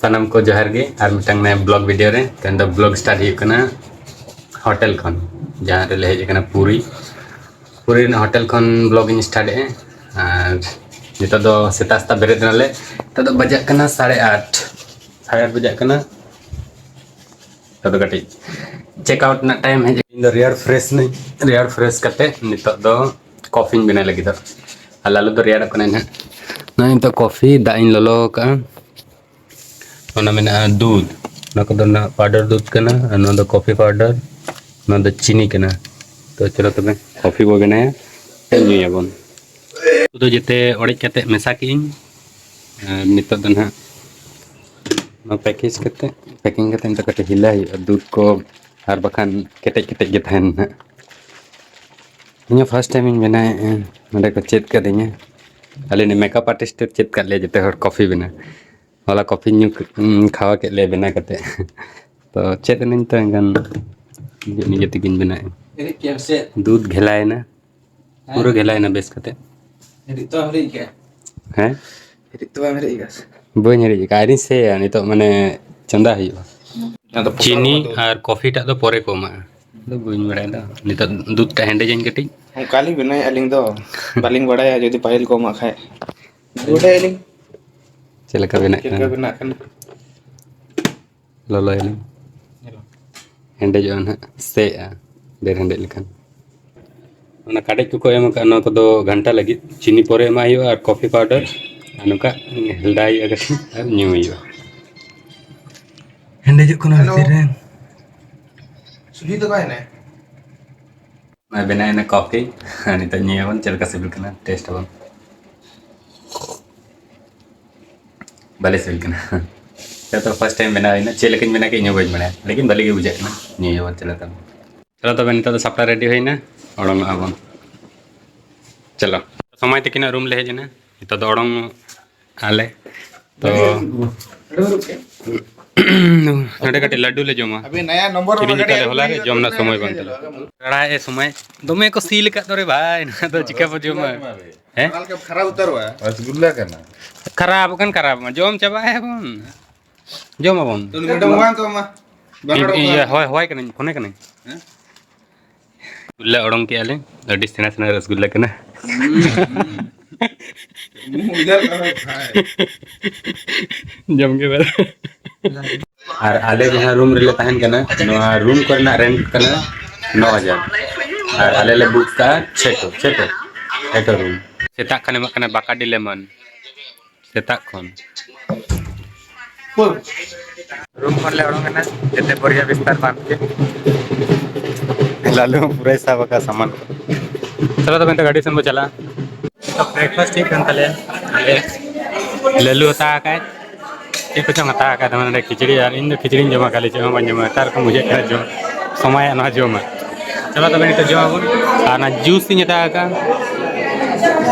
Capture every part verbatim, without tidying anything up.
ᱥᱟᱱᱟᱢ ᱠᱚ ᱡᱚᱦᱟᱨ ᱜᱮ ᱟᱨ ᱢᱤᱫᱴᱟᱝ ᱱᱟᱭᱟ ᱵᱞᱚᱜ ᱵᱷᱤᱰᱤᱭᱳ ᱨᱮ᱾ ᱛᱮᱦᱮᱧ ᱫᱚ ᱵᱞᱚᱜ ᱥᱴᱟᱨᱴ ᱦᱩᱭᱩᱜ ᱠᱟᱱᱟ ᱦᱳᱴᱮᱞ ᱠᱷᱚᱱ, ᱡᱟᱦᱟᱸ ᱨᱮᱞᱮ ᱦᱮᱡ ᱟᱠᱟᱱᱟ ᱯᱩᱨᱤ᱾ ᱯᱩᱨᱤ ᱨᱮᱱᱟᱜ ᱦᱳᱴᱮᱞ ᱠᱷᱚᱱ ᱵᱞᱚᱜ ᱤᱧ ᱥᱴᱟᱨᱴ ᱮᱫᱼᱟ᱾ ᱟᱨ ᱱᱤᱛᱚᱜ ᱫᱚ ᱥᱮᱛᱟᱜ ᱥᱮᱛᱟᱜ ᱵᱮᱨᱮᱫ ᱮᱱᱟᱞᱮ᱾ ᱱᱤᱛᱚᱜ ᱫᱚ ᱵᱟᱡᱟᱜ ᱠᱟᱱᱟ ᱥᱟᱲᱮ ᱟᱴ, ᱥᱟᱲᱮ ᱟᱴ ᱵᱟᱡᱟᱜ ᱠᱟᱱᱟ᱾ ᱱᱤᱛᱚᱜ ᱫᱚ ᱠᱟᱹᱴᱤᱡ ᱪᱮᱠ ᱟᱣᱩᱴ ᱨᱮᱱᱟᱜ ᱴᱟᱭᱤᱢ ᱦᱮᱡ, ᱤᱧ ᱫᱚ ᱨᱮᱭᱟᱲ ᱯᱷᱨᱮᱥ ᱱᱟᱹᱧ᱾ ᱨᱮᱭᱟᱲ ᱯᱷᱨᱮᱥ ᱠᱟᱛᱮ ᱱᱤᱛᱚᱜ ᱫᱚ ᱠᱚᱯᱷᱤᱧ ᱵᱮᱱᱟᱣ ᱞᱟᱹᱜᱤᱫᱚᱜ᱾ ᱟᱨ ᱞᱟᱞᱩ ᱫᱚ ᱨᱮᱭᱟᱲᱚᱜ ᱠᱟᱱᱟᱭ ᱱᱟᱦᱟᱜ᱾ ᱱᱚᱜᱼᱚᱭ ᱱᱤᱛᱚᱜ ᱠᱚᱯᱷᱤ ᱫᱟᱜ ᱤᱧ ᱞᱚᱞᱚ ᱟᱠᱟᱫᱼᱟ᱾ ᱚᱱᱟ ᱢᱮᱱᱟᱜᱼᱟ ᱫᱩᱫᱷ, ᱚᱱᱟ ᱠᱚᱫᱚ ᱱᱟᱜ ᱯᱟᱣᱰᱟᱨ ᱫᱩᱫᱷ ᱠᱟᱱᱟ, ᱟᱨ ᱱᱚᱣᱟ ᱫᱚ ᱠᱚᱯᱷᱤ ᱯᱟᱣᱰᱟᱨ, ᱱᱚᱣᱟ ᱫᱚ ᱪᱤᱱᱤ ᱠᱟᱱᱟ᱾ ᱛᱚ ᱪᱚᱞᱚ ᱛᱚᱵᱮ ᱠᱚᱯᱷᱤ ᱵᱚ ᱵᱮᱱᱟᱭᱟ, ᱧᱩᱭᱟᱵᱚᱱ᱾ ᱩᱛᱩ ᱫᱚ ᱡᱮᱛᱮ ᱚᱲᱮᱡ ᱠᱟᱛᱮ ᱢᱮᱥᱟ ᱠᱮᱜ ᱟᱹᱧ, ᱟᱨ ᱱᱤᱛᱚᱜ ᱫᱚ ᱱᱟᱦᱟᱜ ᱱᱚᱣᱟ ᱯᱮᱠᱮᱡᱽ ᱠᱟᱛᱮ, ᱯᱮᱠᱤᱝ ᱠᱟᱛᱮ ᱱᱤᱛᱚᱜ ᱠᱟᱹᱴᱤᱡ ᱦᱤᱞᱟᱹ ᱦᱩᱭᱩᱜᱼᱟ, ᱫᱩᱫᱷ ᱠᱚ ᱟᱨ ᱵᱟᱠᱷᱟᱱ ᱠᱮᱴᱮᱡ ᱠᱮᱴᱮᱡ ᱜᱮ ᱛᱟᱦᱮᱱ ᱱᱟᱦᱟᱜ᱾ ᱤᱧ ᱦᱚᱸ ᱯᱷᱟᱥᱴ ᱴᱟᱭᱤᱢ ᱤᱧ ᱵᱮᱱᱟᱣᱮᱫᱼᱟ, ᱱᱚᱸᱰᱮ ᱠᱚ ᱪᱮᱫ ᱠᱟᱫᱤᱧᱟ᱾ ᱟᱞᱮ ᱱᱤᱭᱟᱹ ᱢᱮᱠᱟᱯ ᱟᱨᱴᱤᱥᱴ ᱮ ᱪᱮᱫ ᱠᱟᱫ ᱞᱮᱭᱟ ᱡᱚᱛᱚ ᱦᱚᱲ ᱠᱚᱯᱷᱤ ᱵᱮᱱᱟᱣ᱾ ᱦᱚᱞᱟ ᱠᱚᱯᱷᱤ ᱧᱩ ᱠᱮᱫ-, ᱩᱸ, ᱠᱷᱟᱣᱟ ᱠᱮᱫ ᱞᱮᱭᱟ ᱵᱮᱱᱟᱣ ᱠᱟᱛᱮ᱾ ᱛᱚ ᱪᱮᱫ ᱮᱱᱟᱹᱧ ᱛᱚ ᱮᱱᱠᱷᱟᱱ ᱱᱤᱡᱮ, ᱱᱤᱡᱮ ᱛᱮᱜᱮᱧ ᱵᱮᱱᱟᱣᱮᱫᱼᱟ᱾ ᱦᱤᱨᱤᱡ ᱠᱮᱜ ᱟᱢ ᱥᱮ? ᱫᱩᱫᱷ ᱜᱷᱮᱞᱟᱭᱮᱱᱟ, ᱦᱮᱸ? ᱯᱩᱨᱟᱹ ᱜᱷᱮᱞᱟᱭᱮᱱᱟ ᱵᱮᱥ ᱠᱟᱛᱮ᱾ ᱦᱤᱨᱤᱡ ᱛᱚ ᱵᱟᱢ ᱦᱤᱨᱤᱡ ᱠᱮᱜᱼᱟ? ᱦᱮᱸ? ᱦᱤᱨᱤᱡ ᱛᱚ ᱵᱟᱢ ᱦᱤᱨᱤᱡ ᱠᱮᱜᱼᱟ ᱥᱮ? ᱵᱟᱹᱧ ᱦᱤᱨᱤᱡ ᱠᱟᱜᱼᱟ, ᱟᱹᱣᱨᱤᱧ ᱥᱮᱭᱟ, ᱱᱤᱛᱚᱜ ᱢᱟᱱᱮ ᱪᱚᱸᱫᱟ ᱦᱩᱭᱩᱜᱼᱟ᱾ ᱚᱱᱟ ᱫᱚ ᱯᱚᱥᱟᱣ ᱪᱤᱱᱤ ᱠᱚ ᱫᱚ᱾ ᱟᱨ ᱠᱚᱯᱷᱤ ᱴᱟᱜ ᱫᱚ ᱯᱚᱨᱮ ᱠᱚ ᱮᱢᱟᱜᱼᱟ᱾ ᱫᱚ ᱵᱟᱹᱧ ᱵᱟᱲᱟᱭᱟ ᱫᱚ᱾ ᱱᱤᱛᱚᱜ ᱫᱩᱫᱷ ᱴᱟᱜ ᱦᱮᱰᱮᱡᱟᱹᱧ ᱠᱟᱹᱴᱤᱡ᱾ ᱚᱱᱠᱟ ᱞᱤᱧ ᱵᱮᱱᱟᱣᱮᱫᱼᱟ ᱟᱹᱞᱤᱧ ᱫᱚ᱾ ᱵᱟᱹᱞᱤᱧ ᱵᱟᱲᱟᱭᱟ ᱡᱩᱫᱤ ᱯᱟᱹᱦᱤᱞ ᱠᱚ ᱮᱢᱟᱜ ᱠᱷᱟᱡ᱾ ᱵᱟᱰᱟᱭᱟᱞᱤᱧ᱾ ᱪᱮᱫ ᱞᱮᱠᱟ ᱵᱮᱱᱟᱜ ᱪᱮᱫ ᱞᱮᱠᱟ ᱠᱟᱱᱟ? ᱵᱮᱱᱟᱜ ᱠᱟᱱᱟ? ᱞᱚᱞᱚᱭᱟᱞᱤᱧ᱾ ᱦᱮᱸᱫᱮᱡᱚᱜᱼᱟ ᱱᱟᱦᱟᱜ, ᱥᱮᱜᱼᱟ, ᱰᱷᱮᱨ ᱦᱮᱸᱫᱮᱡ ᱞᱮᱠᱷᱟᱱ᱾ ᱚᱱᱟ ᱠᱟᱰᱮᱡ ᱠᱚᱠᱚ ᱮᱢ ᱟᱠᱟᱫ, ᱱᱚᱣᱟ ᱠᱚᱫᱚ ᱜᱷᱟᱱᱴᱟ ᱞᱟᱹᱜᱤᱫ᱾ ᱪᱤᱱᱤ ᱯᱚᱨᱮ ᱮᱢᱟᱜ ᱦᱩᱭᱩᱜᱼᱟ ᱟᱨ ᱠᱚᱯᱷᱤ ᱯᱟᱣᱰᱟᱨ, ᱟᱨ ᱱᱚᱝᱠᱟ ᱦᱮᱞᱰᱟᱭ ᱦᱩᱭᱩᱜᱼᱟ ᱠᱟᱹᱴᱤᱡ ᱟᱨ ᱧᱩ ᱦᱩᱭᱩᱜᱼᱟ᱾ ᱦᱮᱸᱫᱮᱡᱚᱜ ᱠᱟᱱᱟ ᱦᱮᱞᱳ᱾ ᱵᱷᱤᱛᱤᱨ ᱨᱮ᱾ ᱥᱩᱡᱤ ᱫᱚ ᱚᱠᱟᱭᱮᱱᱟᱭ? ᱱᱚᱜᱼᱚᱭ ᱵᱮᱱᱟᱣ ᱮᱱᱟ ᱠᱚᱯᱷᱤ᱾ ᱱᱤᱛᱚᱜ ᱧᱩᱭᱟᱵᱚᱱ, ᱪᱮᱫ ᱞᱮᱠᱟ ᱥᱤᱵᱤᱞ ᱠᱟᱱᱟ, ᱴᱮᱥᱴ ᱟᱵᱚᱱ᱾ ᱵᱟᱞᱮ ᱥᱤᱵᱤᱞ ᱠᱟᱱᱟ᱾ ᱡᱚᱛᱚ ᱯᱷᱟᱥᱴ ᱴᱟᱭᱤᱢ ᱵᱮᱱᱟᱣ ᱦᱩᱭᱱᱟ, ᱪᱮᱫ ᱞᱮᱠᱟᱧ ᱵᱮᱱᱟᱣ ᱠᱮᱫ ᱤᱧ ᱦᱚᱸ ᱵᱟᱹᱧ ᱵᱟᱲᱟᱭᱟ, ᱞᱮᱠᱤᱱ ᱵᱷᱟᱹᱞᱤ ᱜᱮ ᱵᱩᱡᱷᱟᱹᱜ ᱠᱟᱱᱟ᱾ ᱧᱩᱭᱟᱵᱚᱱ, ᱪᱚᱞᱚ ᱛᱚᱵᱮ᱾ ᱪᱚᱞᱚ ᱛᱚᱵᱮ, ᱱᱤᱛᱚᱜ ᱫᱚ ᱥᱟᱯᱲᱟᱣ ᱨᱮᱰᱤ ᱦᱩᱭᱱᱟ, ᱚᱰᱚᱝᱚᱜᱼᱟ ᱵᱚᱱ᱾ ᱪᱚᱞᱚ, ᱥᱚᱢᱚᱭ ᱛᱟᱹᱠᱤᱱᱟᱜ ᱨᱩᱢ ᱞᱮ ᱦᱮᱡ ᱮᱱᱟ, ᱱᱤᱛᱚᱜ ᱫᱚ ᱚᱰᱚᱝ ᱟᱞᱮ᱾ ᱛᱚ, ᱱᱚᱰᱮ ᱠᱟᱹᱴᱤᱡ ᱞᱟᱹᱰᱩ ᱞᱮ ᱡᱚᱢᱟ᱾ ᱟᱵᱮ ᱱᱟᱭᱟ ᱱᱚᱢᱵᱚᱨ ᱠᱤᱨᱤᱧ ᱞᱟᱜᱟ ᱠᱟᱫ ᱞᱮ ᱦᱚᱞᱟ ᱨᱮ, ᱡᱚᱢ ᱨᱮᱱᱟᱜ ᱥᱚᱢᱚᱭ ᱵᱟᱝ ᱛᱟᱦᱮᱸ ᱠᱟᱱᱟ᱾ ᱨᱟᱲᱟᱭᱮᱫ ᱥᱚᱢᱚᱭ ᱫᱚᱢᱮ ᱠᱚ ᱥᱤᱞ ᱟᱠᱟᱫ ᱫᱚ ᱨᱮ ᱵᱷᱟᱭ, ᱱᱚᱣᱟ ᱫᱚ ᱪᱤᱠᱟ ᱵᱚ ᱡᱚᱢᱟ? ᱦᱮᱸ? ᱨᱚᱥᱜᱩᱞᱞᱟ ᱠᱟᱱᱟ᱾ ᱠᱷᱟᱨᱟᱯ ᱟᱠᱟᱱ ᱠᱷᱟᱨᱟᱯ ᱢᱟ, ᱡᱚᱢ ᱪᱟᱵᱟᱭᱟᱵᱚᱱ᱾ ᱡᱚᱢ ᱟᱵᱚᱱ᱾ ᱛᱚ, ᱩᱱᱤ ᱢᱮᱰᱟᱢ ᱦᱚᱦᱚᱣᱟᱭ ᱢᱮ ᱛᱚ, ᱢᱟ᱾ ᱵᱟᱝ ᱤᱧ, ᱨᱚᱲ ᱤᱧ, ᱠᱚᱣᱟ᱾ ᱦᱚᱦᱚᱭ, ᱦᱚᱦᱚᱭ ᱠᱟᱹᱱᱟᱹᱧ, ᱯᱷᱳᱱᱮ ᱠᱟᱹᱱᱟᱹᱧ᱾ ᱦᱮᱸ? ᱨᱚᱥᱜᱩᱞᱞᱟ ᱚᱰᱚᱝ ᱠᱮᱜᱼᱟ ᱞᱮ, ᱟᱹᱰᱤ ᱥᱮᱬᱟ ᱥᱮᱬᱟ ᱨᱚᱥᱜᱩᱞᱞᱟ ᱠᱟᱱᱟ᱾ ᱦᱩᱸ᱾ ᱡᱚᱢ ᱜᱮ ᱵᱟᱝ᱾ ᱟᱨ ᱟᱞᱮ ᱡᱟᱦᱟᱸ ᱨᱩᱢ ᱨᱮᱞᱮ ᱛᱟᱦᱮᱱ ᱠᱟᱱᱟ, ᱱᱚᱣᱟ ᱨᱩᱢ ᱠᱚᱨᱮᱱᱟᱜ ᱨᱮᱱᱴ ᱠᱟᱱᱟ ᱱᱚ ᱦᱟᱡᱟᱨ᱾ ᱟᱨ ᱟᱞᱮ ᱞᱮ ᱵᱩᱠ ᱠᱟᱜᱼᱟ ᱪᱷᱮᱴᱳ, ᱪᱷᱮᱴᱳ, ᱪᱷᱮᱴᱳ ᱨᱩᱢ᱾ ᱥᱮᱛᱟᱜ ᱠᱷᱟᱱ ᱮᱢᱟᱜ ᱠᱟᱱᱟ ᱵᱟᱠᱟᱰᱤ ᱞᱮᱢᱚᱱ᱾ ᱥᱮᱛᱟᱜ ᱠᱷᱚᱱ᱾ ᱨᱩᱢ ᱠᱷᱚᱱ ᱞᱮ ᱚᱰᱚᱝ ᱮᱱᱟ, ᱡᱟᱛᱮ ᱵᱟᱨᱭᱟ ᱵᱤᱥᱛᱟᱨ ᱵᱟᱝ ᱦᱩᱭᱩᱜ᱾ ᱞᱟᱞᱩ ᱦᱚᱸ ᱯᱩᱨᱟᱹᱭ ᱥᱟᱵ ᱟᱠᱟᱫ ᱥᱟᱢᱟᱱ ᱠᱚ᱾ ᱪᱚᱞᱚ ᱛᱚᱵᱮ ᱱᱤᱛᱚᱜ ᱜᱟᱹᱰᱤ ᱥᱮᱱ ᱵᱚ ᱪᱟᱞᱟᱜᱼᱟ᱾ ᱛᱚ ᱵᱨᱮᱠᱯᱷᱟᱥᱴ ᱦᱩᱭᱩᱜ ᱠᱟᱱ ᱛᱟᱞᱮᱭᱟ᱾ ᱞᱟᱹᱞᱩ ᱦᱟᱛᱟᱣ ᱟᱠᱟᱫ, ᱪᱮᱫ ᱠᱚᱪᱚᱝ ᱦᱟᱛᱟᱣ ᱟᱠᱟᱫ ᱛᱟᱢᱟ ᱱᱚᱰᱮ, ᱠᱷᱤᱪᱲᱤ, ᱟᱨ ᱤᱧ ᱫᱚ ᱠᱷᱤᱪᱲᱤᱧ ᱡᱚᱢᱟ, ᱠᱷᱟᱹᱞᱤ ᱪᱮᱫ ᱦᱚᱸ ᱵᱟᱹᱧ ᱡᱚᱢᱟ᱾ ᱱᱮᱛᱟᱨ ᱠᱚ ᱵᱩᱡᱷᱟᱹᱜ ᱠᱟᱱᱟ ᱡᱚᱢ, ᱥᱚᱢᱟᱭᱟ ᱱᱚᱣᱟ ᱡᱚᱢᱟ᱾ ᱪᱚᱞᱚ ᱛᱚᱵᱮ ᱱᱤᱛᱚᱜ ᱡᱚᱢ ᱟᱵᱚᱱ᱾ ᱟᱨ ᱚᱱᱟ ᱡᱩᱥ ᱤᱧ ᱦᱟᱛᱟᱣ ᱟᱠᱟᱫ,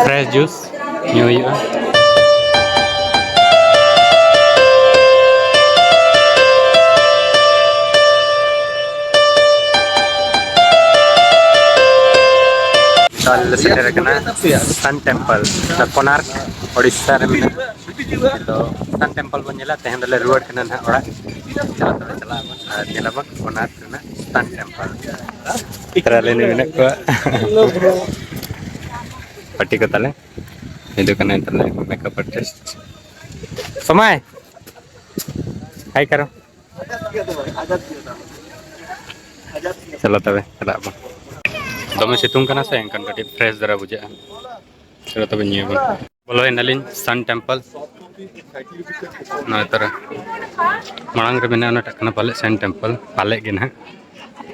ᱯᱷᱨᱮᱥ ᱡᱩᱥ ᱧᱩ ᱦᱩᱭᱩᱜᱼᱟ᱾ ᱛᱚ ᱟᱞᱮ ᱞᱮ ᱥᱮᱴᱮᱨ ᱟᱠᱟᱱᱟ ᱥᱟᱱ ᱴᱮᱢᱯᱚᱞ, ᱠᱚᱱᱟᱨᱠ, ᱳᱰᱤᱥᱟ ᱨᱮ ᱢᱮᱱᱟᱜᱼᱟ᱾ ᱛᱚ ᱥᱟᱱ ᱴᱮᱢᱯᱚᱞ ᱵᱚᱱ ᱧᱮᱞᱟ, ᱛᱮᱦᱮᱧ ᱫᱚᱞᱮ ᱨᱩᱣᱟᱹᱲ ᱠᱟᱱᱟ ᱱᱟᱦᱟᱜ ᱚᱲᱟᱜ᱾ ᱪᱟᱞᱟᱜ ᱫᱚᱞᱮ ᱪᱟᱞᱟᱜ ᱟᱵᱚᱱ ᱟᱨ ᱧᱮᱞᱟᱵᱚᱱ ᱠᱚᱱᱟᱨᱠ ᱨᱮᱱᱟᱜ ᱥᱟᱱ ᱴᱮᱢᱯᱚᱞ᱾ ᱛᱟᱨᱟ ᱞᱮ ᱢᱮᱱᱟᱜ ᱠᱚᱣᱟ᱾ ᱯᱟᱹᱴᱤ ᱠᱚ ᱛᱟᱞᱮ᱾ ᱱᱩᱭ ᱫᱚ ᱠᱟᱱᱟᱭ ᱛᱟᱞᱮ ᱢᱮᱠᱟᱯ ᱟᱨᱴᱤᱥᱴ᱾ ᱥᱚᱢᱟᱭ! ᱦᱟᱭ ᱠᱟᱨᱚ᱾ ᱪᱚᱞᱚ ᱛᱚᱵᱮ, ᱪᱟᱞᱟᱜ ᱟᱵᱚᱱ᱾ ᱫᱚᱢᱮ ᱥᱤᱛᱩᱝ ᱠᱟᱱᱟ ᱥᱮ, ᱮᱱᱠᱷᱟᱱ ᱠᱟᱹᱴᱤᱡ ᱯᱷᱨᱮᱥ ᱫᱷᱟᱨᱟ ᱵᱩᱡᱷᱟᱹᱜᱼᱟ᱾ ᱪᱚᱞᱚ ᱛᱚᱵᱮ ᱧᱩᱭᱟᱵᱚᱱ᱾ ᱵᱚᱞᱚᱭᱮᱱᱟᱞᱤᱧ ᱥᱟᱱ ᱴᱮᱢᱯᱚᱞ᱾ ᱱᱚᱜᱼᱚᱭ ᱛᱚᱨᱟ ᱢᱟᱲᱟᱝ ᱨᱮ ᱢᱮᱱᱟᱜᱼᱟ, ᱚᱱᱟᱴᱟᱜ ᱠᱟᱱᱟ ᱯᱟᱞᱮᱫ ᱥᱟᱱ ᱴᱮᱢᱯᱚᱞ, ᱯᱟᱞᱮᱫ ᱜᱮ ᱱᱟᱦᱟᱜ᱾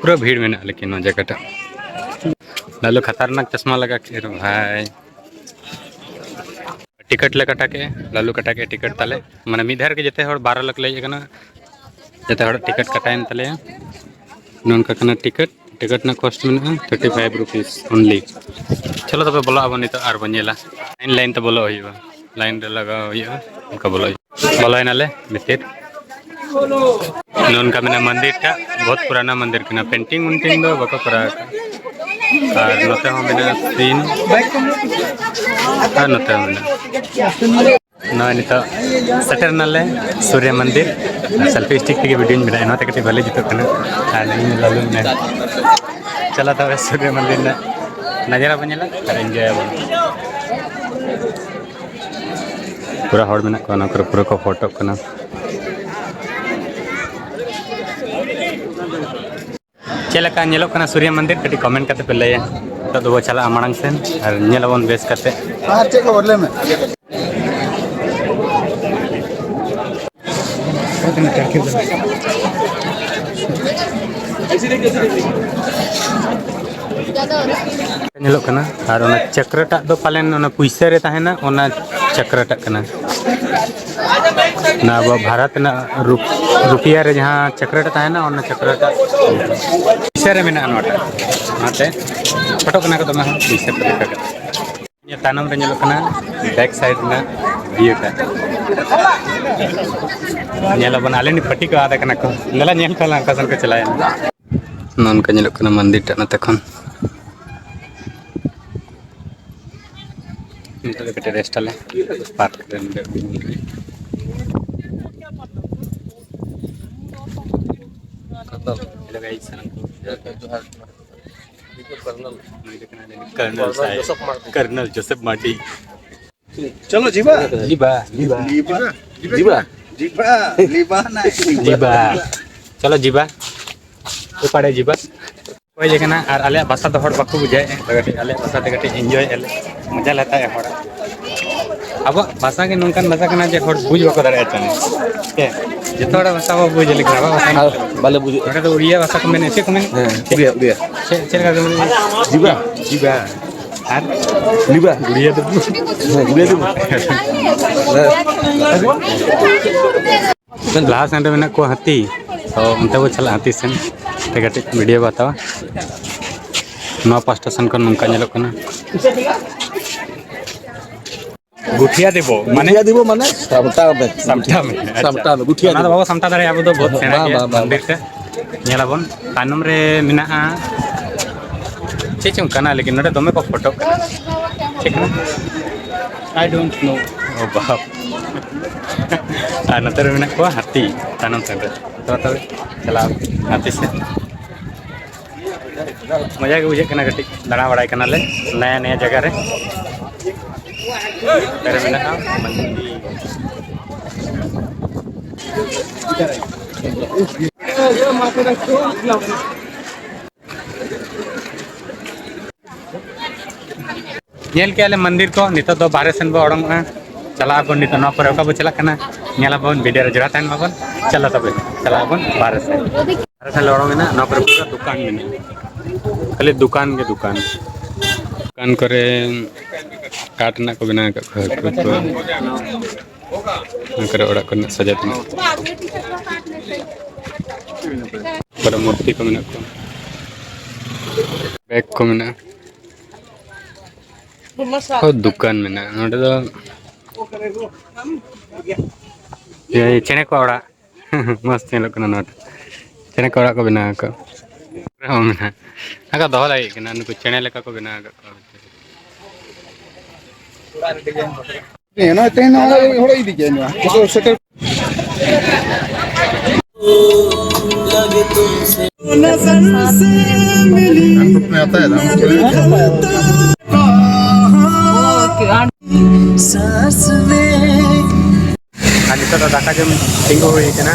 ᱯᱩᱨᱟᱹ ᱵᱷᱤᱲ ᱢᱮᱱᱟᱜᱼᱟ ᱞᱮᱠᱤᱱ ᱱᱚᱣᱟ ᱡᱟᱭᱜᱟ ᱴᱟᱜ᱾ ᱞᱟᱞᱩ ᱠᱷᱟᱛᱟᱨᱱᱟᱠ ᱪᱚᱥᱢᱟ ᱞᱟᱜᱟ ᱠᱮᱫ ᱨᱮ ᱵᱷᱟᱭ᱾ ᱴᱤᱠᱤᱴ ᱞᱮ ᱠᱟᱴᱟ ᱠᱮᱫᱼᱟ, ᱞᱟᱞᱩ ᱠᱟᱴᱟ ᱠᱮᱫᱼᱟ ᱴᱤᱠᱤᱴ ᱛᱟᱞᱮ᱾ ᱢᱟᱱᱮ ᱢᱤᱫ ᱫᱷᱟᱣ ᱨᱮᱜᱮ ᱡᱚᱛᱚ ᱦᱚᱲ ᱵᱟᱨᱚ ᱞᱟᱠᱷ ᱞᱮ ᱦᱮᱡ ᱟᱠᱟᱱᱟ᱾ ᱡᱚᱛᱚ ᱦᱚᱲᱟᱜ ᱴᱤᱠᱤᱴ ᱠᱟᱴᱟᱭᱮᱱ ᱛᱟᱞᱮᱭᱟ᱾ ᱱᱚᱝᱠᱟ ᱠᱟᱱᱟ ᱴᱤᱠᱤᱴ᱾ ᱴᱤᱠᱤᱴ ᱨᱮᱱᱟᱜ ᱠᱚᱥᱴ ᱢᱮᱱᱟᱜᱼᱟ thirty five rupees only᱾ ᱪᱚᱞᱚ ᱛᱚᱵᱮ ᱵᱚᱞᱚᱜ ᱟᱵᱚᱱ ᱱᱤᱛᱚᱜ ᱟᱨ ᱵᱚᱱ ᱧᱮᱞᱟ᱾ ᱞᱟᱭᱤᱱ ᱞᱟᱭᱤᱱ ᱛᱮ ᱵᱚᱞᱚᱜ ᱦᱩᱭᱩᱜᱼᱟ, ᱞᱟᱭᱤᱱ ᱨᱮ ᱞᱟᱜᱟᱣ ᱦᱩᱭᱩᱜᱼᱟ, ᱚᱱᱠᱟ ᱵᱚᱞᱚᱜ ᱦᱩᱭᱩᱜᱼᱟ᱾ ᱵᱚᱞᱚᱭᱮᱱᱟᱞᱮ ᱵᱷᱤᱛᱤᱨ᱾ ᱱᱚᱝᱠᱟ ᱢᱮᱱᱟᱜᱼᱟ ᱢᱚᱱᱫᱤᱨ ᱴᱟᱜ, ᱵᱚᱦᱩᱛ ᱯᱩᱨᱟᱱᱟ ᱢᱚᱱᱫᱤᱨ ᱠᱟᱱᱟ, ᱯᱮᱱᱴᱤᱝ ᱩᱱᱴᱤᱝ ᱫᱚ ᱵᱟᱠᱚ ᱠᱚᱨᱟᱣ ᱟᱠᱟᱫᱟ᱾ ᱟᱨ ᱱᱚᱛᱮ ᱦᱚᱸ ᱢᱮᱱᱟᱜᱼᱟ ᱥᱤᱱ, ᱟᱨ ᱱᱚᱛᱮ ᱦᱚᱸ ᱢᱮᱱᱟᱜᱼᱟ᱾ ᱱᱚᱜᱼᱚᱭ ᱱᱤᱛᱚᱜ ᱥᱮᱴᱮᱨ ᱱᱟᱞᱮ ᱥᱩᱨᱭᱚ ᱢᱚᱱᱫᱤᱨ᱾ ᱥᱮᱞᱯᱷᱤ ᱥᱴᱤᱠ ᱛᱮᱜᱮ ᱵᱷᱤᱰᱤᱭᱳᱧ ᱵᱮᱱᱟᱣᱟ, ᱚᱱᱟᱛᱮ ᱠᱟᱹᱴᱤᱡ ᱵᱷᱟᱞᱮ ᱡᱩᱛᱩᱜ ᱠᱟᱱᱟ᱾ ᱟᱨ ᱤᱧ ᱞᱟᱞᱩ ᱢᱮᱱᱟᱭ᱾ ᱪᱟᱞᱟᱣ ᱛᱚᱵᱮ ᱥᱩᱨᱭᱚ ᱢᱚᱱᱫᱤᱨ ᱨᱮᱱᱟᱜ ᱱᱟᱡᱟᱨᱟ ᱵᱚᱱ ᱧᱮᱞᱟ ᱟᱨ ᱤᱱᱡᱚᱭ ᱟᱵᱚᱱ᱾ ᱯᱩᱨᱟᱹ ᱦᱚᱲ ᱢᱮᱱᱟᱜ ᱠᱚᱣᱟ ᱱᱚᱣᱟ ᱠᱚᱨᱮ, ᱯᱩᱨᱟᱹ ᱠᱚ ᱯᱷᱳᱴᱳᱜ ᱠᱟᱱᱟ᱾ ᱪᱮᱫ ᱞᱮᱠᱟ ᱧᱮᱞᱚᱜ ᱠᱟᱱᱟ ᱥᱩᱨᱭᱚ ᱢᱚᱱᱫᱤᱨ? ᱠᱟᱹᱴᱤᱡ ᱠᱚᱢᱮᱱᱴ ᱠᱟᱛᱮ ᱯᱮ ᱞᱟᱹᱭᱟ᱾ ᱱᱤᱛᱚᱜ ᱫᱚᱵᱚ ᱪᱟᱞᱟᱜᱼᱟ ᱢᱟᱲᱟᱝ ᱥᱮᱱ ᱟᱨ ᱧᱮᱞ ᱟᱵᱚᱱ ᱵᱮᱥ ᱠᱟᱛᱮ᱾ ᱟᱨ ᱪᱮᱫ ᱠᱷᱚᱵᱚᱨ ᱞᱟᱹᱭ ᱢᱮ? ᱧᱮᱞᱚᱜ ᱠᱟᱱᱟ᱾ ᱟᱨ ᱚᱱᱟ ᱪᱟᱠᱨᱟᱴᱟᱜ ᱫᱚ ᱯᱟᱞᱮᱱ ᱚᱱᱟ ᱯᱩᱭᱥᱟᱹ ᱨᱮ ᱛᱟᱦᱮᱱᱟ, ᱚᱱᱟ ᱪᱟᱠᱨᱟᱴᱟᱜ ᱠᱟᱱᱟ᱾ ᱚᱱᱟ ᱟᱵᱚ ᱵᱷᱟᱨᱚᱛ ᱨᱮᱱᱟᱜ ᱨᱩᱯ-, ᱨᱩᱯᱤᱭᱟ ᱨᱮ ᱡᱟᱦᱟᱸ ᱪᱟᱠᱨᱟᱴᱟᱜ ᱛᱟᱦᱮᱱᱟ, ᱚᱱᱟ ᱪᱟᱠᱨᱟᱴᱟᱜ ᱯᱩᱭᱥᱟᱹ ᱨᱮ ᱢᱮᱱᱟᱜᱼᱟ ᱱᱚᱣᱟᱴᱟᱜ᱾ ᱚᱱᱟᱛᱮ ᱯᱷᱳᱴᱳ ᱠᱟᱱᱟ ᱠᱚ ᱫᱚᱢᱮ ᱦᱚᱲ ᱯᱩᱭᱥᱟᱹ ᱠᱚ ᱞᱮᱠᱟ ᱜᱮ᱾ ᱱᱤᱭᱟᱹ ᱛᱟᱭᱱᱚᱢ ᱨᱮ ᱧᱮᱞᱚᱜ ᱠᱟᱱᱟ ᱵᱮᱠ ᱥᱟᱭᱤᱰ ᱨᱮᱱᱟᱜ ᱵᱷᱤᱭᱩ ᱴᱟᱜ᱾ ᱧᱮᱞ ᱟᱵᱚᱱ, ᱟᱞᱮ ᱱᱤᱛ ᱯᱟᱹᱴᱤ ᱠᱚ ᱟᱫ ᱟᱠᱟᱱᱟ ᱠᱚ᱾ ᱫᱮᱞᱟ ᱧᱮᱞ ᱠᱚᱣᱟᱞᱮ ᱚᱠᱟ ᱥᱮᱱ ᱠᱚ ᱪᱟᱞᱟᱣᱮᱱᱟ᱾ ᱱᱚᱝᱠᱟ ᱧᱮᱞᱚᱜ ᱠᱟᱱᱟ ᱢᱚᱱᱫᱤᱨ ᱴᱟᱜ ᱱᱚᱛᱮ ᱠᱷᱚᱱ᱾ ᱱᱤᱛᱚᱜ ᱫᱚ ᱠᱟᱹᱴᱤᱡ ᱨᱮᱥᱴ ᱟᱞᱮ ᱯᱟᱨᱠ ᱨᱮ ᱱᱚᱰᱮ᱾ Hello guys, ᱥᱟᱱᱟᱢ ᱠᱚ ᱡᱚᱦᱟᱨ᱾ ᱱᱩᱭ ᱫᱚ ᱠᱟᱨᱱᱟᱞ᱾ ᱱᱩᱭ ᱫᱚ ᱠᱟᱱᱟᱭ ᱠᱟᱨᱱᱟᱞ ᱥᱟᱦᱮᱵᱽ᱾ ᱡᱳᱥᱮᱯᱷ ᱢᱟᱨᱰᱤ᱾ ᱠᱟᱨᱱᱟᱞ ᱡᱳᱥᱮᱯᱷ ᱢᱟᱨᱰᱤ᱾ ᱪᱚᱞᱚ ᱡᱤᱵᱟ᱾ ᱡᱤᱵᱟ᱾ ᱡᱤᱵᱟ᱾ ᱡᱤᱵᱟ᱾ ᱡᱤᱵᱟ᱾ ᱡᱤᱵᱟ᱾ ᱡᱤᱵᱟ᱾ ᱪᱚᱞᱚ ᱡᱤᱵᱟ᱾ ᱚᱠᱟᱨᱮ ᱡᱤᱵᱟ? ᱦᱳᱭ ᱠᱟᱱᱟ, ᱟᱨ ᱟᱞᱮᱭᱟᱜ ᱵᱷᱟᱥᱟ ᱫᱚ ᱦᱚᱲ ᱵᱟᱠᱚ ᱵᱩᱡᱷᱟᱹᱣᱮᱫᱼᱟ, ᱛᱚ ᱠᱟᱹᱴᱤᱡ ᱟᱞᱮᱭᱟᱜ ᱵᱷᱟᱥᱟ ᱛᱮ ᱠᱟᱹᱴᱤᱡ ᱤᱱᱡᱚᱭᱮᱫᱼᱟ ᱞᱮ, ᱢᱚᱡᱟ ᱞᱮ ᱦᱟᱛᱟᱣᱮᱫᱼᱟ ᱦᱚᱲᱟᱜ᱾ ᱟᱵᱚᱣᱟᱜ ᱵᱷᱟᱥᱟ ᱜᱮ ᱱᱚᱝᱠᱟᱱ ᱵᱷᱟᱥᱟ ᱠᱟᱱᱟ ᱡᱮ ᱦᱚᱲ ᱵᱩᱡᱽ ᱵᱟᱠᱚ ᱫᱟᱲᱮᱭᱟᱜᱼᱟ ᱪᱚᱝ᱾ ᱦᱮᱸ, ᱡᱚᱛᱚ ᱦᱚᱲᱟᱜ ᱵᱷᱟᱥᱟ ᱵᱚ ᱵᱩᱡᱽ, ᱞᱮᱠᱤᱱ ᱟᱵᱚᱣᱟᱜ ᱵᱷᱟᱥᱟ ᱟᱨ ᱵᱟᱞᱮ ᱵᱩᱡᱽ᱾ ᱱᱚᱰᱮ ᱫᱚ ᱩᱲᱤᱭᱟ ᱵᱷᱟᱥᱟ ᱠᱚ ᱢᱮᱱᱟ, ᱪᱮᱫ ᱠᱚ ᱢᱮᱱᱟ? ᱦᱮᱸ, ᱩᱲᱤᱭᱟ, ᱩᱲᱤᱭᱟ᱾ ᱪᱮᱫ, ᱪᱮᱫ ᱞᱮᱠᱟ ᱠᱚ ᱢᱮᱱᱟ? ᱡᱤᱵᱟ᱾ ᱡᱤᱵᱟ᱾ ᱟᱨ ᱞᱤᱵᱟ᱾ ᱩᱲᱤᱭᱟ ᱫᱚ ᱦᱮᱸ, ᱩᱲᱤᱭᱟ ᱫᱚ᱾ ᱞᱟᱦᱟ ᱥᱮᱱ ᱨᱮ ᱢᱮᱱᱟᱜ ᱠᱚᱣᱟ ᱦᱟᱹᱛᱤ, ᱛᱚ ᱚᱱᱛᱮ ᱵᱚ ᱪᱟᱞᱟᱜᱼᱟ ᱦᱟᱹᱛᱤ ᱥᱮᱱ, ᱛᱮ ᱠᱟᱹᱴᱤᱡ ᱵᱷᱤᱰᱤᱭᱳ ᱵᱚ ᱦᱟᱛᱟᱣᱟ᱾ ᱱᱚᱣᱟ ᱯᱟᱥᱴᱟ ᱥᱮᱱ ᱠᱷᱚᱱ ᱱᱚᱝᱠᱟ ᱧᱮᱞᱚᱜ ᱠᱟᱱᱟ᱾ ᱜᱩᱴᱷᱤᱭᱟ ᱫᱮᱵᱚ, ᱢᱟᱱᱮ? ᱜᱩᱴᱷᱤᱭᱟ ᱫᱮᱵᱚ ᱢᱟᱱᱮ ᱥᱟᱢᱴᱟᱣ ᱢᱮ᱾ ᱥᱟᱢᱴᱟᱣ ᱢᱮ᱾ ᱟᱪᱪᱷᱟ᱾ ᱥᱟᱢᱴᱟᱣ ᱢᱮ, ᱜᱩᱴᱷᱤᱭᱟ ᱚᱱᱟ ᱫᱚ ᱫᱮᱵᱚ᱾ ᱵᱟᱵᱚ ᱥᱟᱢᱴᱟᱣ ᱫᱟᱲᱮᱭᱟᱜᱼᱟ, ᱟᱵᱚ ᱫᱚ ᱵᱚᱦᱩᱛ ᱥᱮᱬᱟ ᱵᱟᱝ, ᱜᱮᱭᱟ ᱵᱟᱝ, ᱵᱟᱝ, ᱢᱚᱱᱫᱤᱨ ᱵᱟᱝ᱾ ᱛᱮ᱾ ᱧᱮᱞᱟᱵᱚᱱ, ᱛᱟᱭᱱᱚᱢ ᱨᱮ ᱢᱮᱱᱟᱜᱼᱟ, ᱪᱮᱫ ᱪᱚᱝ ᱠᱟᱱᱟ, ᱞᱮᱠᱤᱱ ᱱᱚᱰᱮ ᱫᱚᱢᱮ ᱠᱚ ᱯᱷᱳᱴᱳᱜ ᱠᱟᱱᱟ᱾ ᱪᱮᱫ ᱠᱟᱱᱟ? I don't know. ᱳ ᱵᱟᱯ᱾ ᱟᱨ ᱱᱚᱛᱮ ᱨᱮ ᱢᱮᱱᱟᱜ ᱠᱚᱣᱟ ᱦᱟᱹᱛᱤ ᱛᱟᱭᱱᱚᱢ ᱥᱮᱫ ᱨᱮ᱾ ᱛᱚ, ᱛᱚᱵᱮ ᱪᱟᱞᱟᱣ ᱦᱟᱹᱛᱤ ᱥᱮᱫ᱾ ᱢᱚᱡᱟ ᱜᱮ ᱵᱩᱡᱷᱟᱹᱜ ᱠᱟᱱᱟ, ᱠᱟᱹᱴᱤᱡ ᱫᱟᱬᱟ ᱵᱟᱲᱟᱭ ᱠᱟᱱᱟᱞᱮ ᱱᱟᱭᱟ ᱱᱟᱭᱟ ᱡᱟᱭᱜᱟ ᱨᱮ᱾ ᱱᱚᱛᱮ ᱨᱮ ᱢᱮᱱᱟᱜᱼᱟ ᱢᱟᱹᱱᱫᱤᱨ᱾ ᱧᱮᱞ ᱠᱮᱜᱼᱟ ᱞᱮ ᱢᱚᱱᱫᱤᱨ ᱠᱚ, ᱱᱤᱛᱚᱜ ᱫᱚ ᱵᱟᱦᱨᱮ ᱥᱮᱱ ᱵᱚ ᱚᱰᱚᱝᱚᱜᱼᱟ᱾ ᱪᱟᱞᱟᱜ ᱟᱵᱚᱱ ᱱᱤᱛᱚᱜ, ᱱᱚᱣᱟ ᱯᱚᱨᱮ ᱚᱠᱟ ᱵᱚ ᱪᱟᱞᱟᱜ ᱠᱟᱱᱟ, ᱧᱮᱞ ᱟᱵᱚᱱ ᱵᱷᱤᱰᱤᱭᱳ ᱨᱮ, ᱡᱚᱲᱟᱣ ᱛᱟᱦᱮᱱ ᱢᱟᱵᱚᱱ᱾ ᱪᱚᱞᱚ ᱛᱚᱵᱮ, ᱪᱟᱞᱟᱜ ᱟᱵᱚᱱ ᱵᱟᱦᱨᱮ ᱥᱮᱱ᱾ ᱵᱟᱦᱨᱮ ᱥᱮᱱ ᱞᱮ ᱚᱰᱚᱝ ᱮᱱᱟ, ᱱᱚᱣᱟ ᱠᱚᱨᱮ ᱯᱩᱨᱟᱹ ᱫᱚᱠᱟᱱ ᱢᱮᱱᱟᱜᱼᱟ, ᱠᱷᱟᱹᱞᱤ ᱫᱚᱠᱟᱱ ᱜᱮ ᱫᱚᱠᱟᱱ᱾ ᱫᱚᱠᱟᱱ ᱠᱚᱨᱮ ᱠᱟᱴ ᱨᱮᱱᱟᱜ ᱠᱚ ᱵᱮᱱᱟᱣ ᱟᱠᱟᱫ ᱠᱚᱣᱟ, ᱦᱟᱹᱠᱩ ᱠᱚ᱾ ᱚᱱᱟ ᱠᱚᱨᱮ ᱚᱲᱟᱜ ᱠᱚᱨᱮᱱᱟᱜ ᱥᱟᱡᱟᱣ ᱛᱮᱱᱟᱜ᱾ ᱠᱚᱨᱮ ᱢᱩᱨᱛᱤ ᱠᱚ ᱢᱮᱱᱟᱜ ᱠᱚᱣᱟ, ᱵᱮᱜᱽ ᱠᱚ ᱢᱮᱱᱟᱜᱼᱟ᱾ ᱦᱚᱸ, ᱫᱚᱠᱟᱱ ᱢᱮᱱᱟᱜᱼᱟ ᱱᱚᱰᱮ ᱫᱚ᱾ ᱮᱭ ᱪᱮᱬᱮ ᱠᱚ ᱚᱲᱟᱜ᱾ ᱢᱚᱡᱽ ᱧᱮᱞᱚᱜ ᱠᱟᱱᱟ ᱱᱚᱣᱟ᱾ ᱪᱮᱬᱮ ᱠᱚ ᱚᱲᱟᱜ ᱠᱚ ᱵᱮᱱᱟᱣ ᱟᱠᱟᱫ᱾ ᱦᱚᱸ ᱢᱮᱱᱟᱜᱼᱟ᱾ ᱟᱨ ᱠᱚ ᱫᱚᱦᱚ ᱞᱟᱹᱜᱤᱫ ᱠᱟᱱᱟ, ᱱᱩᱠᱩ ᱪᱮᱬᱮ ᱞᱮᱠᱟ ᱠᱚ ᱵᱮᱱᱟᱣ ᱟᱠᱟᱫ ᱠᱚᱣᱟ᱾ ᱱᱚᱜᱼᱚᱭ ᱛᱮᱦᱮᱧ ᱱᱚᱜᱼᱚᱭ ᱦᱚᱲ ᱤᱫᱤ ᱠᱮᱜᱼᱟ ᱱᱚᱣᱟ᱾ ᱥᱮᱴᱮᱨ᱾ ᱟᱨ ᱱᱤᱛᱚᱜ ᱫᱚ ᱫᱟᱠᱟ ᱡᱚᱢ ᱛᱤᱸᱜᱩ ᱦᱩᱭ ᱠᱟᱱᱟ᱾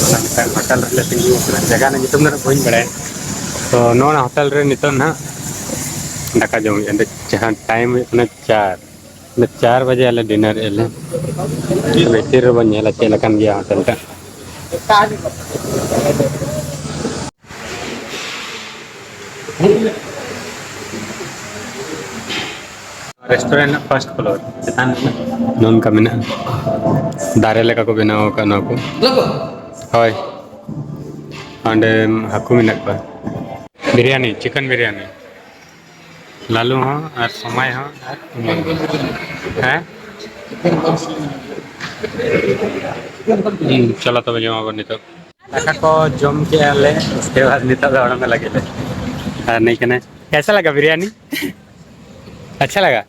ᱚᱱᱟ ᱢᱤᱫᱴᱟᱝ ᱦᱳᱴᱮᱞ ᱨᱮᱞᱮ ᱛᱤᱸᱜᱩ ᱟᱠᱟᱱᱟ᱾ ᱡᱟᱭᱜᱟ ᱨᱮᱱᱟᱜ ᱧᱩᱛᱩᱢ ᱫᱚ ᱱᱟᱜ ᱵᱟᱹᱧ ᱵᱟᱲᱟᱭᱟ᱾ ᱛᱚ, ᱱᱚᱣᱟ ᱦᱳᱴᱮᱞ ᱨᱮ ᱱᱤᱛᱚᱜ ᱱᱟᱦᱟᱜ ᱫᱟᱠᱟ ᱡᱚᱢ ᱦᱩᱭᱩᱜᱼᱟ᱾ ᱱᱤᱛᱚᱜ ᱡᱟᱦᱟᱸ ᱴᱟᱭᱤᱢ ᱦᱩᱭᱩᱜ ᱠᱟᱱᱟ ᱪᱟᱨ, ᱪᱟᱨ ᱵᱟᱡᱮ ᱟᱞᱮ ᱰᱤᱱᱟᱨ ᱮᱫᱼᱟ ᱞᱮ᱾ ᱵᱷᱤᱛᱤᱨ ᱨᱮᱵᱚᱱ ᱧᱮᱞᱟ ᱪᱮᱫ ᱞᱮᱠᱟᱱ ᱜᱮᱭᱟ ᱦᱳᱴᱮᱞ ᱴᱟᱜ᱾ ᱨᱮᱥᱴᱩᱨᱮᱱᱴ ᱨᱮᱱᱟᱜ ᱯᱷᱟᱥᱴ ᱯᱷᱞᱳᱨ ᱪᱮᱛᱟᱱ ᱨᱮ ᱱᱚᱝᱠᱟ ᱢᱮᱱᱟᱜᱼᱟ, ᱫᱟᱨᱮ ᱞᱮᱠᱟ ᱠᱚ ᱵᱮᱱᱟᱣ ᱟᱠᱟᱫ ᱱᱚᱣᱟ ᱠᱚ᱾ ᱦᱳᱭ, ᱚᱸᱰᱮ ᱦᱟᱹᱠᱩ ᱢᱮᱱᱟᱜ ᱠᱚᱣᱟ᱾ ᱵᱤᱨᱭᱟᱱᱤ, ᱪᱤᱠᱮᱱ ᱵᱤᱨᱭᱟᱱᱤ, ᱞᱟᱞᱩ ᱦᱚᱸ ᱟᱨ ᱥᱚᱢᱟᱭ ᱦᱚᱸ ᱟᱨ ᱩᱢᱟᱹᱞ ᱦᱚᱸ᱾ ᱦᱮᱸ? ᱦᱩᱸ, ᱪᱚᱞᱚ ᱛᱚᱵᱮ ᱡᱚᱢ ᱟᱵᱚᱱ ᱱᱤᱛᱚᱜ᱾ ᱫᱟᱠᱟ ᱠᱚ ᱡᱚᱢ ᱠᱮᱜᱼᱟ ᱞᱮ, ᱩᱥᱠᱮ ᱵᱟᱫ ᱱᱤᱛᱚᱜ ᱫᱚ ᱚᱲᱟᱜ ᱞᱟᱹᱜᱤᱫ ᱞᱮ᱾ ᱟᱨ ᱱᱤᱭᱟᱹ ᱠᱟᱱᱟ, ᱠᱮᱥᱟ ᱞᱟᱜᱟ ᱵᱤᱨᱭᱟᱱᱤ? ᱟᱪᱪᱷᱟ ᱞᱟᱜᱟ?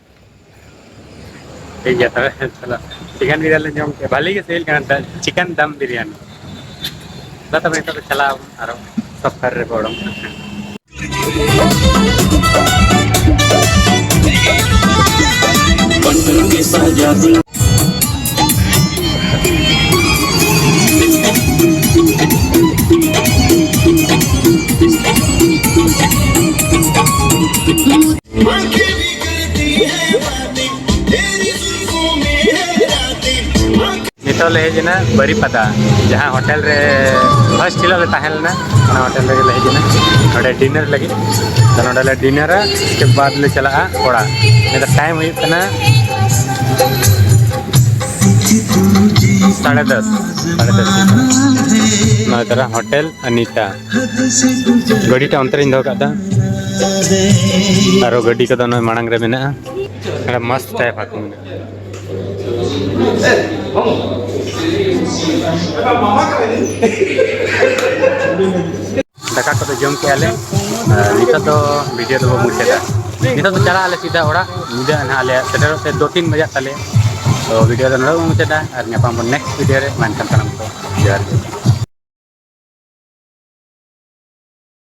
ᱴᱷᱤᱠ ᱜᱮᱭᱟ, ᱛᱚᱵᱮ ᱪᱚᱞᱚ, ᱪᱤᱠᱮᱱ ᱵᱤᱨᱭᱟᱱᱤ ᱞᱮ ᱡᱚᱢ ᱠᱮᱫᱟ, ᱵᱷᱟᱹᱞᱤ ᱜᱮ ᱥᱤᱵᱤᱞ ᱠᱟᱱᱟ ᱪᱤᱠᱮᱱ ᱫᱟᱢ ᱵᱤᱨᱭᱟᱱᱤ᱾ ᱢᱟ ᱛᱚᱵᱮ ᱱᱤᱛᱚᱜ ᱫᱚ ᱪᱟᱞᱟᱣ ᱟᱵᱚᱱ ᱟᱨᱚ ᱥᱚᱯᱛᱟᱦᱚ ᱨᱮ ᱵᱚᱲᱚ᱾ ᱱᱤᱛᱚᱜ ᱞᱮ ᱦᱮᱡ ᱮᱱᱟ ᱵᱟᱹᱨᱤᱯᱟᱫᱟ, ᱡᱟᱦᱟᱸ ᱦᱳᱴᱮᱞ ᱨᱮ ᱯᱷᱟᱥᱴ ᱦᱤᱞᱳᱜ ᱞᱮ ᱛᱟᱦᱮᱸ ᱞᱮᱱᱟ, ᱚᱱᱟ ᱦᱳᱴᱮᱞ ᱨᱮᱜᱮ ᱞᱮ ᱦᱮᱡ ᱮᱱᱟ ᱱᱚᱰᱮ ᱰᱤᱱᱟᱨ ᱞᱟᱹᱜᱤᱫ᱾ ᱛᱚ ᱱᱚᱰᱮ ᱞᱮ ᱰᱤᱱᱟᱨᱟ, ᱩᱥᱠᱮ ᱵᱟᱫ ᱞᱮ ᱪᱟᱞᱟᱜᱼᱟ ᱚᱲᱟᱜ᱾ ᱱᱤᱛᱚᱜ ᱴᱟᱭᱤᱢ ᱦᱩᱭᱩᱜ ᱠᱟᱱᱟ ᱥᱟᱲᱮ ᱫᱚᱥ, ᱥᱟᱲᱮ ᱫᱚᱥ ᱦᱩᱭᱩᱜ ᱠᱟᱱᱟ᱾ ᱱᱚᱣᱟ ᱛᱟᱨᱟ ᱦᱳᱴᱮᱞ ᱟᱱᱤᱛᱟ᱾ ᱜᱟᱹᱰᱤᱴᱟ ᱚᱱᱛᱮ ᱨᱤᱧ ᱫᱚᱦᱚ ᱠᱟᱫᱟ᱾ ᱟᱨᱚ ᱜᱟᱹᱰᱤ ᱠᱚᱫᱚ ᱱᱚᱜᱼᱚᱭ ᱢᱟᱲᱟᱝ ᱨᱮ ᱢᱮᱱᱟᱜᱼᱟ᱾ ᱟᱨ ᱢᱟᱥᱛ ᱴᱟᱭᱤᱯ ᱦᱟᱹᱠᱩ ᱢᱮᱱᱟᱜᱼᱟ᱾ ᱫᱟᱠᱟ ᱠᱚᱫᱚ ᱡᱚᱢ ᱠᱮᱜᱼᱟ ᱞᱮ᱾ ᱟᱨ ᱱᱤᱛᱚᱜ ᱫᱚ ᱵᱷᱤᱰᱤᱭᱳ ᱫᱚᱵᱚ ᱢᱩᱪᱟᱹᱫᱟ᱾ ᱱᱤᱛᱚᱜ ᱫᱚ ᱪᱟᱞᱟᱜ ᱟᱞᱮ ᱥᱤᱫᱷᱟ ᱚᱲᱟᱜ᱾ ᱧᱤᱫᱟᱹ ᱱᱟᱦᱟᱜ ᱟᱞᱮᱭᱟᱜ ᱥᱮᱴᱮᱨᱚᱜ ᱛᱮ ᱫᱩ ᱛᱤᱱ ᱵᱟᱡᱟᱜ ᱛᱟᱞᱮᱭᱟ᱾ ᱛᱚ ᱵᱷᱤᱰᱤᱭᱳ ᱫᱚ ᱱᱚᱰᱮ ᱵᱚ ᱢᱩᱪᱟᱹᱫᱟ ᱟᱨ ᱧᱟᱯᱟᱢ ᱵᱚᱱ ᱱᱮᱠᱥᱴ ᱵᱷᱤᱰᱤᱭᱳ ᱨᱮ᱾ ᱢᱟ ᱮᱱᱠᱷᱟᱱ ᱥᱟᱱᱟᱢ ᱠᱚ ᱡᱚᱦᱟᱨ ᱜᱮ᱾